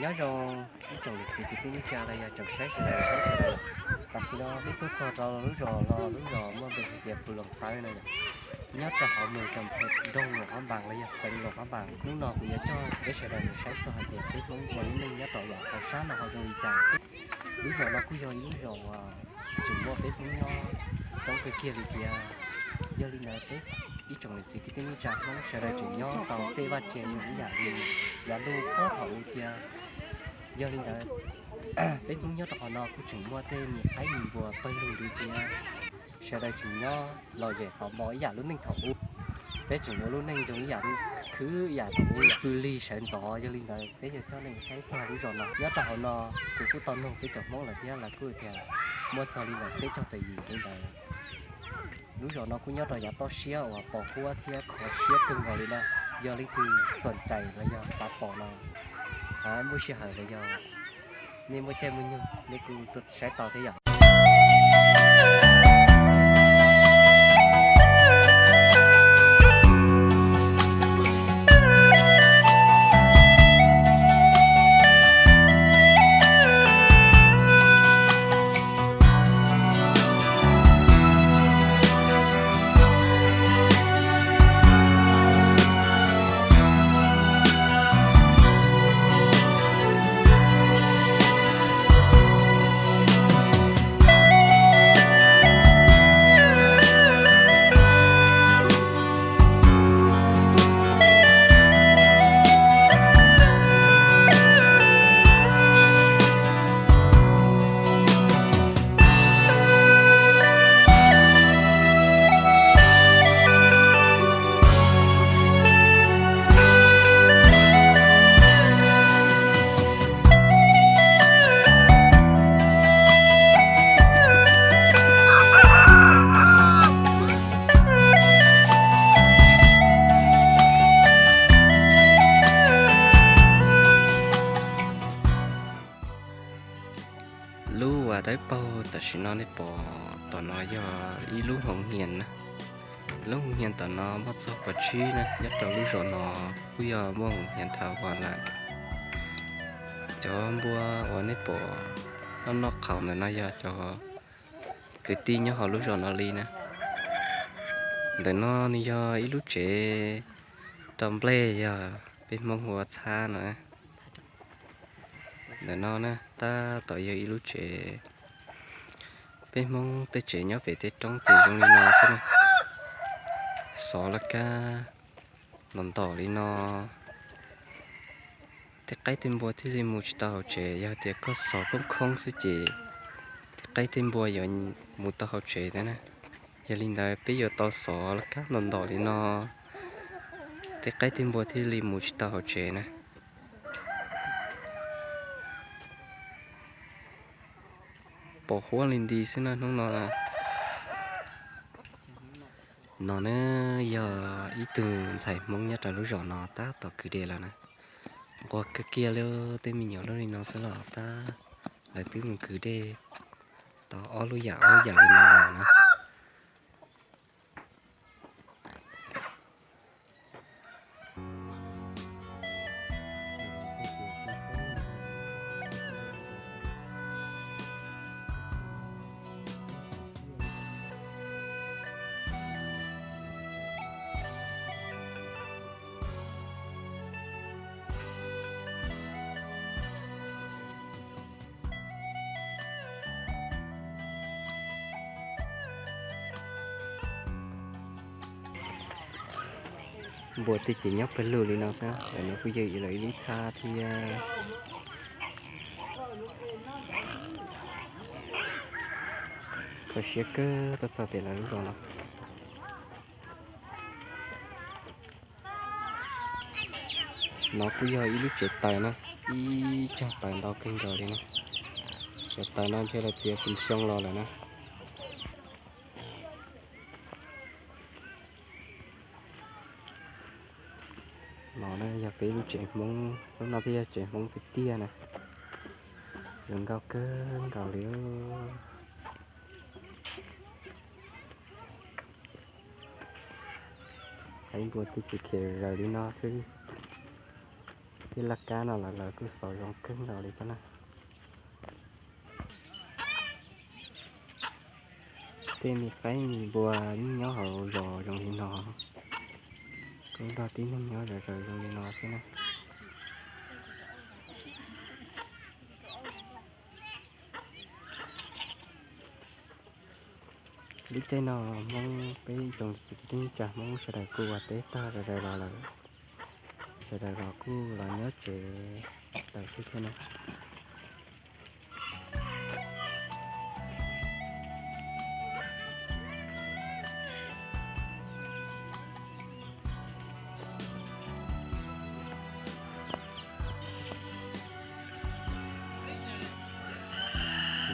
Nyob zoo ib tsoom niam txiv kwv tij neej tsa los yog tsoom saib sawv daws, tam sim no peb tuaj txog rau lub zos no, lub zos muaj npe hais tias Phu Loos Tawb no yom. Nyob rau hauv mws Cam Phe Doog Luam Phab Npaas los yog xeev Luam Phab Npaas. Hnub no kuv yuav coj peb sawv daws mus saib txog hais tias peb Hmoob ua lub neej nyob rau yav hauv sab no ho zoo li cas. Lub zos no kuj yog ib lub zos uas tseem muaj peb Hmoob nyob coob kawg kiag li thiab. Yog li ntawd peb ib tsoom niam txiv kwv tij neej tsa Hmoob sawv daws tseem nyob tau tej vaj tse ib yam li yav ntuj puag thaum ub thiab. Yog li ntawd peb Hmoob nyob rau qhov no kuj tseem muaj tej me qaib me npua pawg lug li thiab. Sawv daws tseem nyob lom zem xov mo ib yam lub neej thaum ub. Peb tseem ua lub neej zoo ib yam khwv ib yam thaum ub, pw lig sawv ntxov. Yog li ntawd peb yuav coj nej saib txog lub zos no. Nyob rau hauv no kuv kuj tau nug peb cov Hmoob lawm thiab, lawv kuj tias muaj txog li ntawm peb caug tawm yim li ntawd. Lub zos no kuj nyob rau yav toj siab uas pos huab thiab kho siab kawg nkaus li na. Yog leej twg xom cais los yog xav pom no, muaj sij hawm los yog nej muaj caij muaj nyoog nej kuj tuaj saib tau thiab yom. Lub uas dawb paug tam sim no nej pom tom no yog ib lub hoos hias na. Lub hoos hias tom no muaj txog pua tsib na, nyob rau lub zos no kuj yog muaj hoos hias dhau los lawm. Cov npua uas nej pom noj noj qhaus ntawm no yog cov kwv tij nyob hauv lub zos no li na. Ntawm no nws yog ib lub tsev rau nplej, yog peb Hmoob hu ua txhab no. Ntawm no na tab tom yog ib lub tsev. Peb Hmoob tej tsev nyob pem tej roob ces zoo li no xwb na. Xov laj kab ntom ntom li no, tej qaib tej npua thiaj li mus tsis tau hauv tsev. Yog tias koj xov khoob khoob xwb ces tej qaib tej npua yuav mus tau hauv tsev thiab na. Yog li ntawd peb yuav tau xov laj kab ntom ntom li no, tej qaib tej npua thiaj li mus tsis tau hauv tsev na. Pos huab li nti xwb na hnub no. No na yog ib tug ntxhais Hmoob nyob rau lub zos no tab tom kwv dej lawm na. Nquag kawg kiag li, tej me nyuam lub li no xwb los tab lawv twb mus kwv dej tau ob lub yam ob lub yam li no lawm na. Npua tej ces nyob pawg lug li no xwb, ntawm no kuj yog ib lub txhab thiab. Kho siab kawg tuaj txog pem lawv lub zos no. No kuj yog ib lub tsev taws na, ib cog taws ntau kawg nkaus li na. Cov taws no ntshe lawv txiav pus xyoo los lawm na. No na yog peb lub tsev Hmoob, lub no thiaj yog tsev Hmoob tiag tiag na. Zoo nkauj kawg nkaus li. Qaib npua tej ces khiav zaws li no xwb. Tej laj kab no los lawv kuj xov zoo kawg nkaus li thiab na. Tej me qaib me npua yeej nyob hauv zos zoo li no, kuj nrog tib neeg nyob zom zaws zoo li no xwb na. Lub caij no Hmoob peb ib tsoom txiv kwv tij neej tsa Hmoob sawv daws kuj ua teb tag zom zaws los lawm, sawv daws los kuj los nyob tsev lawm xwb thiab na.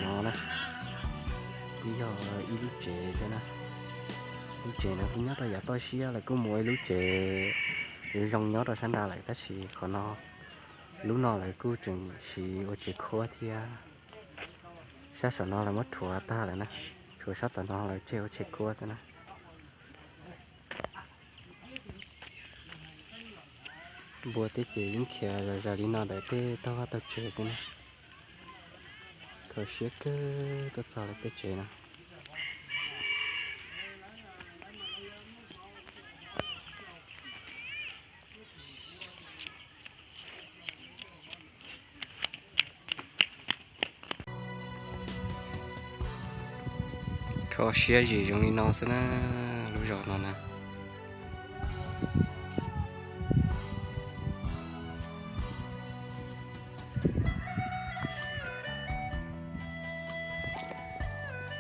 No na, kuj yog ib lub tsev thiab na. Lub tsev no kuj nyob rau yav toj siab lawm, kuj mus ua ib lub tsev zoo nyob rau sab nrad lawm, tab sis qhov no, lub no lawv kuj tseem siv ua tsev khuab thiab. Sab saum no lawv muab rhuav tag lawm na, tshuav sab tom no lawv tseg ua tsev khuab xwb na. Npua tej ces yeej khiav zom zaws li no ntawm tej taug vaj taug tsev xwb na. Kho siab kawg tuaj txog lawv tej tsev no. Kho siab zim zoo li no xwb na, lub zos no na.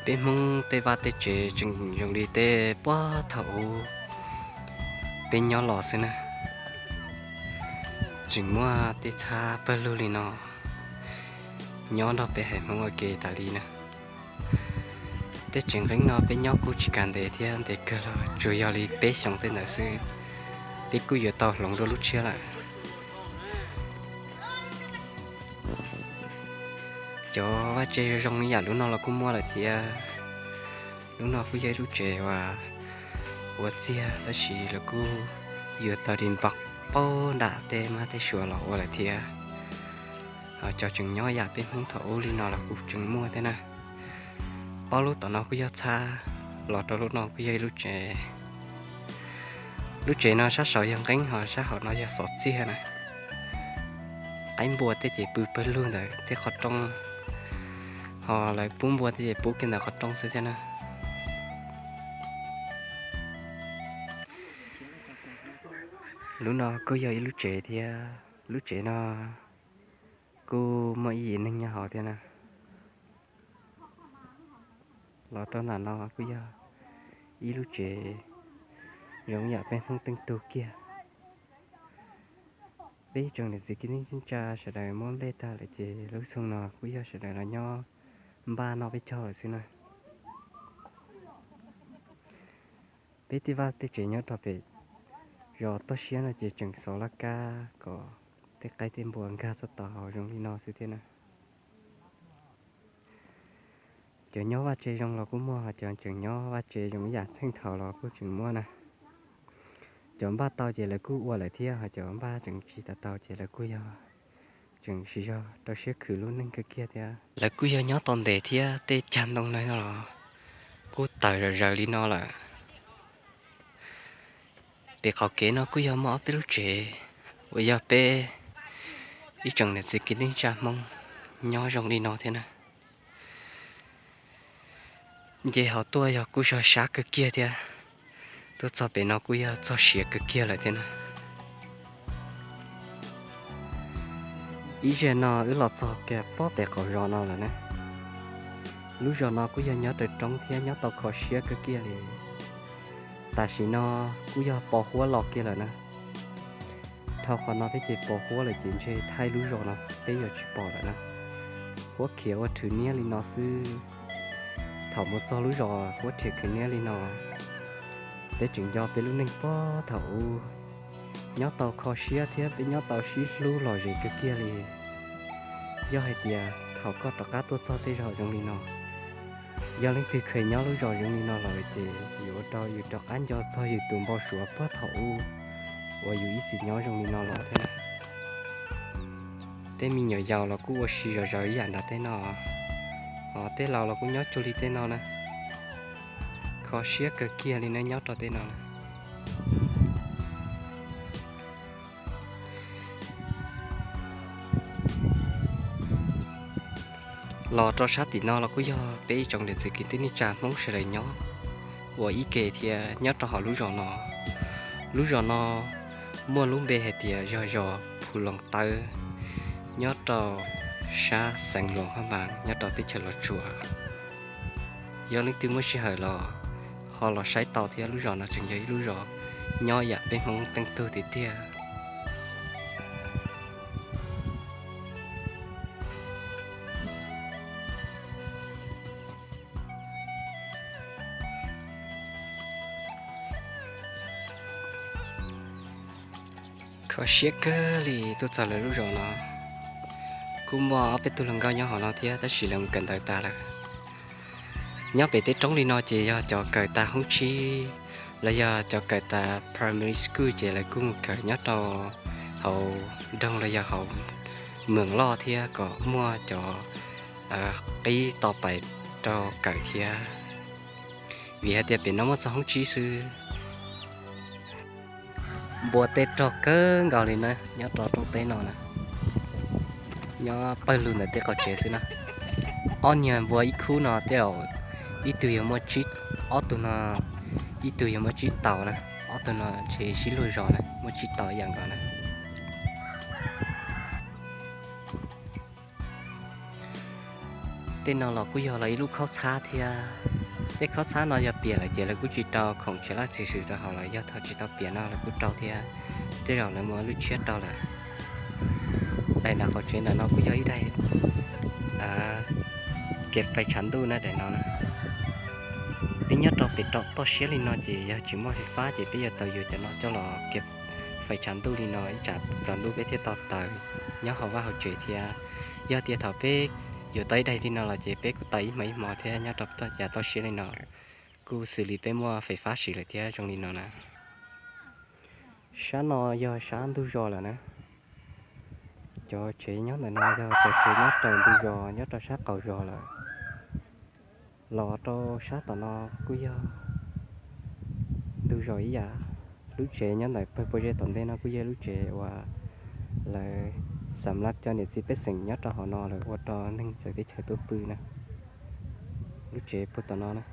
Peb Hmoob tej vaj tej tsev tseem zoo li tej puag thaum ub peb nyob los xwb na. Tseem muaj tej txhab pawg lug li no nyob nrog peb haiv Hmoob ua ke tas li na. Tej tsev nqeeb no peb nyob kuj tsis kam ntev thiab, ntev kawg los tsuas yog li peb xyoos tej ntawd xwb, peb kuj yuav tau hloov dua lub tshiab lawm. Cov vaj tse zoo zoo ib yam lub no los kuj muaj lawm thiab. Lub no kuj yog ib lub tsev uas ua txiag tab sis lawv kuj yuav tau di npog paug nram tej mab tej suav los ua lawm thiab. Cov tseem nyob yam peb Hmoob thaum ub li no los kuj tseem muaj thiab na. Ob lub tom no kuj yog txhab, los rau lub no kuj yog ib lub tsev. Lub tsev no sab saud yog nqeeb, ho sab hauv no yog xov txiag na. Qaib npua tej ces pw pawg lug ntawm tej qhov rooj, ho lawv pub npua tej ces pub kiag ntawm qhov rooj xwb thiab na. Lub no kuj yog ib lub tsev thiab. Lub tsev no kuj muaj ib yim neeg nyob hauv thiab na. Los rau ntawm no kuj yog ib lub tsev zoo yam peb Hmoob teej tug kiag. Peb tsoom niam txiv kwv tij neej tsa sawv daws muab nplej tag lawm ces lub xyoo no kuj yog sawv daws los nyob npaj noj peb caug lawm xwb na. Peb tej vaj tej tsev nyob rau pem zos toj siab no ces tseem xov laj kab kom tej qaib tej npua nkag txog tau hauv zoo li no xwb thiab na. Cov nyob vaj tse zoo los kuj muaj, ho cov tseem nyob vaj tse zoo ib yam txheej thaum los kuj tseem muaj na. Cov npaj tau ces lawv kuj ua lawm thiab, ho cov npaj tseem tsis tau tau ces lawv kuj yog tseem siv zog rau siab khwv lub neej kawg kiag thiab. Lawv kuj yog nyob tau ntev thiab, tej cag ntoo no los kuj tawm zom zaws li no lawm. Pem qaum kev no kuj yog muaj ob peb lub tsev uas yog peb ib tsoom niam txiv kwv tij neej tsa Hmoob nyob zoo li no thiab na. Nce hauv tuaj yog kuj zog sab kawg kiag thiab, tuaj txog pem no kuj yog txog siav kawg kiag lawm thiab na. Ib zaug no wb los txog kiag pob pem qaum zos no lawm na. Lub zos no kuj yog nyob raws roob thiab nyob tau kho siab kawg kiag li. Tam sim no kuj yog pos huab los kiag lawm na. Dhau qhov no thiab ces pos huab lawm ces ntshe thaij lub zos no peb yuav tsis pom lawm na. Huab khiav ua rhwv niab li no xwb. Thaum mus txog lub zos huab khiav khwv niab li no. Peb tseem nco peb lub neej puag thaum ub, nyob tau kho siab thiab peb nyob tau sib hlub lom zem kawg kiag li. Yog hais tias thaum koj rov qab tuaj txog tej zos zoo li no, yog leej twg kheev nyob lub zos zoo li no los ces yuav ua rau yus rov qab nco txog yus tus npau suav puag thaum ub uas yus ib txwm nyob zoo li no los thiab na. Tej me nyuam yaus los kuj ua si zom zaws ib yam nrog tej no, hos tej laus los kuj nyob cuag li tej no na. Kho siab kawg kiag li ne nyob rau tej no na. Los rau sab tim no los kuj yog peb ib tsoom niam txiv kwv tij neej tsa Hmoob sawv daws nyob ua ib ke thiab nyob rau hauv lub zos no. Lub zos no muaj lub npe hais tias zos Phu Loos Tawb, nyob rau sab xeev Luas Phaj Npas nyob rau teb chaws Los Tsuas. Yog leej twg muaj sij hawm los ho los saib tau thiab, lub zos no tseem yog ib lub zos nyob yam peb Hmoob teej tug tiag tiag. Kho siab kawg li tuaj txog lawv lub zos no. Kuj muaj ob peb tug hluas nkauj nyob hauv no thiab tab sis lawv mus kawm ntawv tas lawm. Nyob pem tej roob li no ces yog cov kawm tas hoob tsib los yog cov kawm tas primary school ces lawv kuj mus kawm nyob rau hauv nroog los yog hauv moos loj thiab kom muaj cov qib to pais rau kawm thiab. Vim hais tias pem no muaj txog hoob tsib xwb. Npua tej rog kawg nkaus li na nyob rau roob teb no na. Nyob pawg lug ntawm tej qhov tsev xwb na. Ob niag npua ib khub no tej zaum ib tug yuav muaj tsib, ob tug no ib tug yuav muaj tsib tau na, ob tug no ntshe sib luag zos na, muaj tsib tau ib yam nkaus na. Tej no los kuj yog los ib lub khaub txhab thiab. Tej khaub txhab no yog piam lawm ces lawv kuj tsis rau khoom tsev laj txiv swm rau hauv lawm, yog thaum tsis tau piam no lawv kuj rau thiab. Tej zaum lawv muaj lub tshiab rau lawm. Daim nram qaum tsev ntawm no kuj yog ib daim kev fais tshav ntuj na, daim no na. Peb nyob rau pem rau toj siab li no ces yog tsis muaj fais fab ces peb yuav tau yuav cov no coj los kev fais tshav ntuj li no ib tsam tsaus ntuj peb thiaj tau taws nyob hauv vaj hauv tsev thiab. Yog tias thaum peb yuav tau ib daim li no los ces peb kuj taws ib hmo ib hmo thiab nyob rau yav toj siab li no. Kuj xws li peb muaj fais fab siv lawm thiab zoo li no na. Sab no yog sab ntug zos lawm na. Cov tsev nyob ntawm no yog cov tsev nyob raws ntug zos nyob rau sab qaum zos lawm. Los rau sab tom no kuj yog ntug zos ib yam. Lub tsev nyob ntawm pawg pob zeb tom ntej no kuj yog lub tsev uas lawv xam lab cov niam txiv pej xeem nyob rau hauv no lawv ua rau neeg txawv teb chaws tuaj pw na. Lub tsev puag tom no na.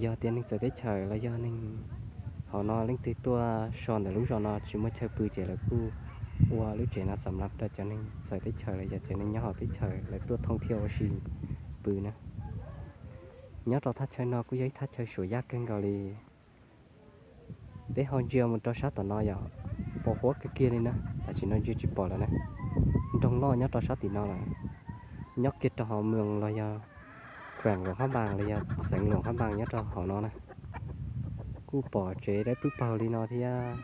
Yog tias neeg txawv teb chaws los yog neeg hauv no leej twg tuaj so ntawm lub zos no tsis muaj chaw pw ces lawv kuj ua lub tsev no xam lab rau cov neeg txawv teb chaws los yog cov neeg nyob hauv teb chaws lawv tuaj thoob thiab ua si pw na. Nyob rau thaj chaw no kuj yog ib thaj chaw suam yaj kawg nkaus li. Peb ho ntsia mus rau sab tom no yom, pos huab kawg kiag li na, tam sim no ntsia tsis pom lawm na. Nroog loj nyob rau sab tim no lawm, nyob kiag rau hauv moos los yog khueem Luam Phab Npas los yog xeev Luam Phab Npas nyob rau hauv no na. Kuj pom tsev dawb pwb paug li no thiab.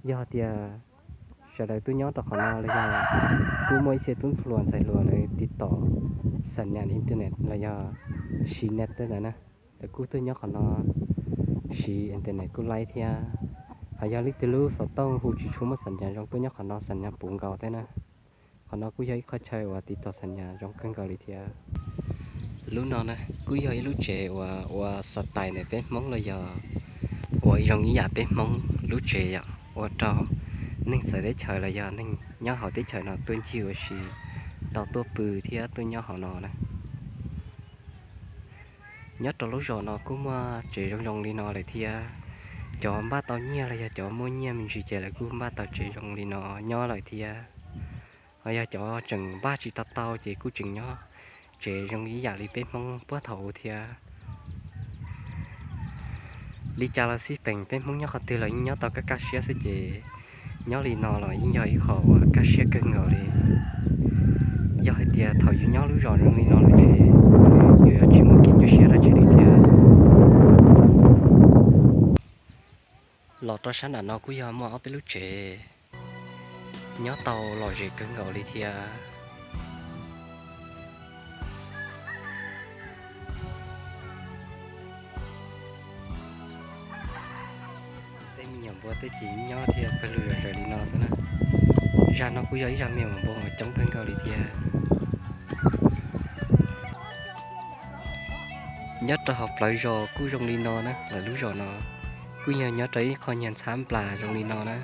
Yog tias sawv daws tuaj nyob rau qhov no los yog kuj muaj ib txhia tub ntxhais hluas ntxhais hluas lawv tiv tom xam nyas internet los yog siv net tej ntawd na, lawv kuj tuaj nyob qhov no siv internet kuj laib thiab. Hos yog leej twg lub xov tooj hu tsis tshua muaj xam nyas zoo tuaj nyob qhov no xam nyas puv nkaus thiab na. Qhov no kuj yog ib qhov chaw uas tiv tom xam nyas zoo kawg nkaus li thiab. Lub no na kuj yog ib lub tsev uas ua xav tais ntawm peb Hmoob los yog ua zoo ib yam peb Hmoob lub tsev yom, ua rau neeg txawv teb chaws los yog neeg nyob hauv teb chaws no tuaj ncig ua si tau tuaj pw thiab tuaj nyob hauv no na. Nyob rau lub zos no kuj muaj tsev zoo zoo li no lawm thiab. Cov npaj tau nyiaj los yog cov muaj nyiaj me ntsis ces lawv kuj npaj tau tsev zoo li no nyob lawm thiab. Ho yog cov tseem npaj tsis tau tau ces kuj tseem nyob tsev zoo ib yam li peb Hmoob puag thaum ub thiab. Li cas los xij peem peb Hmoob nyob qhov twg los yeej nyob tau kaj kaj siab xwb ces nyob li no los yeej yog ib qho uas kaj siab kawg nkaus li. Yog hais tias thaum yus nyob lub zos zoo li no lawm ces yus yuav tsis muaj kev nyuaj siab dab tsi li thiab. Los rau sab nram no kuj yog muaj ob peb lub tsev nyob tau lom zem kawg nkaus li thiab. Tej me nyuam npua tej ces nyob thiab pawg lug zom zaws li no xwb na. Zag no kuj yog ib zag me nyuam npua uas coob kawg nkaus li thiab. Nyob rau hauv plawv zos kuj zoo li no na, lawv lub zos no kuj yog nyob rau ib qho nyuag ntxhab nplas zoo li no na.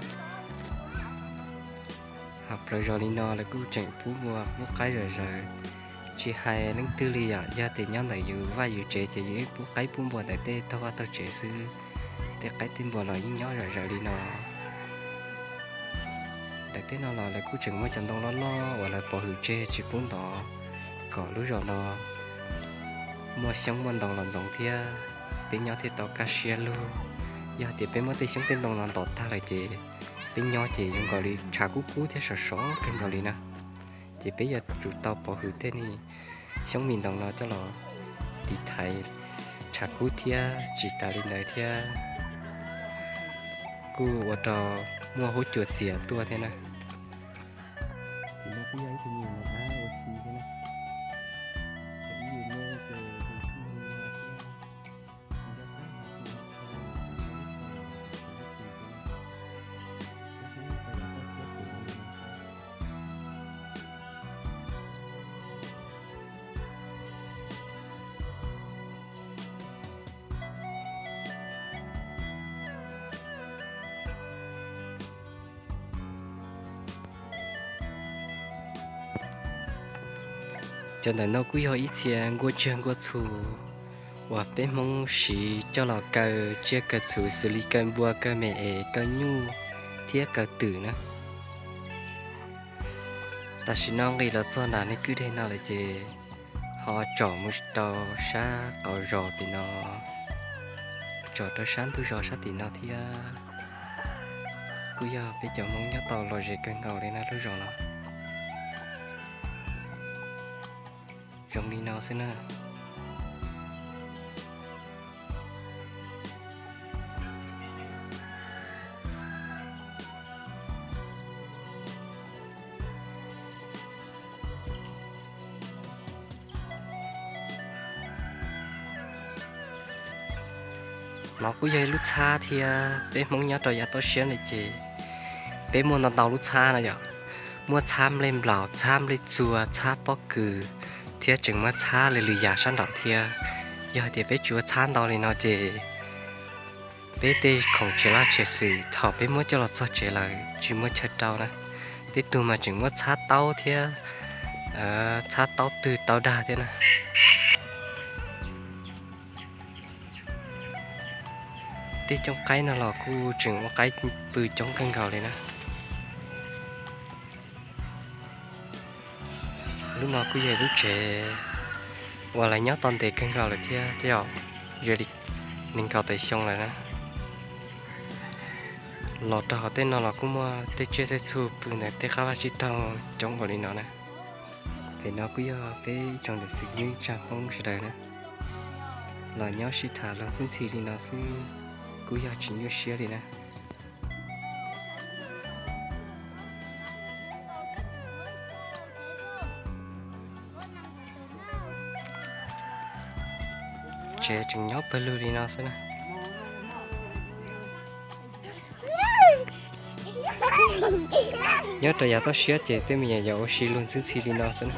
Hauv plawv zos li no lawv kuj tseem pub npua pub qaib zom zaws. Tsis hais leej twg li yom, yog tias nyob ntawm yus vaj yus tsev ces yus yeej pub qaib pub npua ntawm tej taug vaj taug tsev xwb. Tej qaib tej npua los yeej nyob zom zaws li no. Ntawm tej no los lawv kuj tseem muaj cov ntoo loj loj uas lawv pov hwm tseg tsis pub ntov, kom lub zos no muaj xyoob muaj ntoo los ntxoov thiab peb nyob thiaj tau kaj siab lug. Yog tias peb muab tej xyoob tej ntoo no ntov tag lawm ces peb nyob ces zoo nkaus li tshav kub kub thiab sov sov kawg nkaus li na. Ces peb yuav tsum tau pov hwm tej xyoob me ntoo no coj los tiv thaiv tshav kub thiab tsis tas li ntawd thiab kuj ua rau muaj huab cua txias tuaj thiab na. Cov ntawm no kuj yog ib txhia nkuaj tsiaj nkuaj txhu uas peb Hmoob siv coj los kaw tsiaj kaw txhu xws li kaw npua, kaw me es, kaw nyuj thiab kaw twm na. Tam sim no nqis los txog nram nej kwj deg no lawm ces ho tsom mus rau sab qaum zos tim no, tsom rau sab ntug zos sab tim no thiab. Kuj yog peb cov Hmoob nyob tau lom zem kawg nkaus li na lub zos no. Zoo li no xwb na. No kuj yog ib lub txhab thiab, peb Hmoob nyob rau yav toj siab no ces peb muaj ntau ntau lub txhab no yom. Muaj txhab nplej nplaum, txhab nplej txua, txhab pob kws, thiab tseem muaj txhab lwm lwm yam sab nraum thiab. Yog hais tias peb tsis ua txhab ntau li no ces peb tej khoom tsev laj tsev xwm thaum peb muab coj los txog tsev lawm tsis muaj chaw rau na. Tej tug mas tseem muab txhab taub thiab, txhab taub twg taub dag thiab na. Tej cooj qaib no los kuj tseem ua qaib pw coob kawg nkaus li na. Lub no kuj yog lub tsev uas lawv nyob tau ntev kawg nkaus lawm thiab, tej zaum yog li nees nkaum tawm xyoo lawm na. Los rau hauv tej no los kuj muaj tej tsiaj tej txhu pw ntawm tej qab vaj tsib taug coob npaum li no na. Pem no kuj yog peb ib tsoom niam txiv kwv tij Hmoob sawv daws na, los nyob sib tham luag ntxhi ntxhi li no xwb kuj yog tsis nyuaj siab li na. Tsev tseem nyob pawg lug li no xwb na. Nyob rau yav toj siab ces tej me nyuam yaus ua si luag ntxhi ntxhi li no xwb na.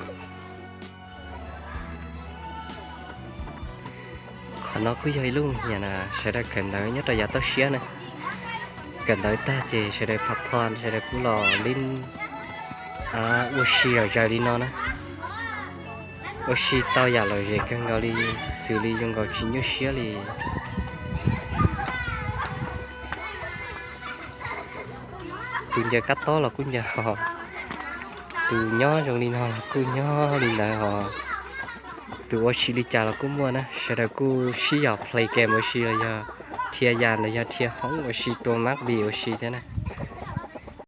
Qhov no kuj yog ib lub nyiam na, sawv daws kawm ntawv nyob rau yav toj siab na. Kawm ntawv tag ces sawv daws pha pho sawv daws kuj los li ua si zom zaws li no na. Ua si tau yam lom zem kawg nkaus li, xws li zoo nkaus tsis nyuaj siab li. Tus ncaws kab tob los kuj ncaws hos, tus nyob zoo li no los kuj nyob li ntawd hos. Tus ua si li cas los kuj muaj na, sawv daws kuj sib yom play game ua si los yog dhia yas los yog dhia hoob ua si, tua mab bi ua si thiab na.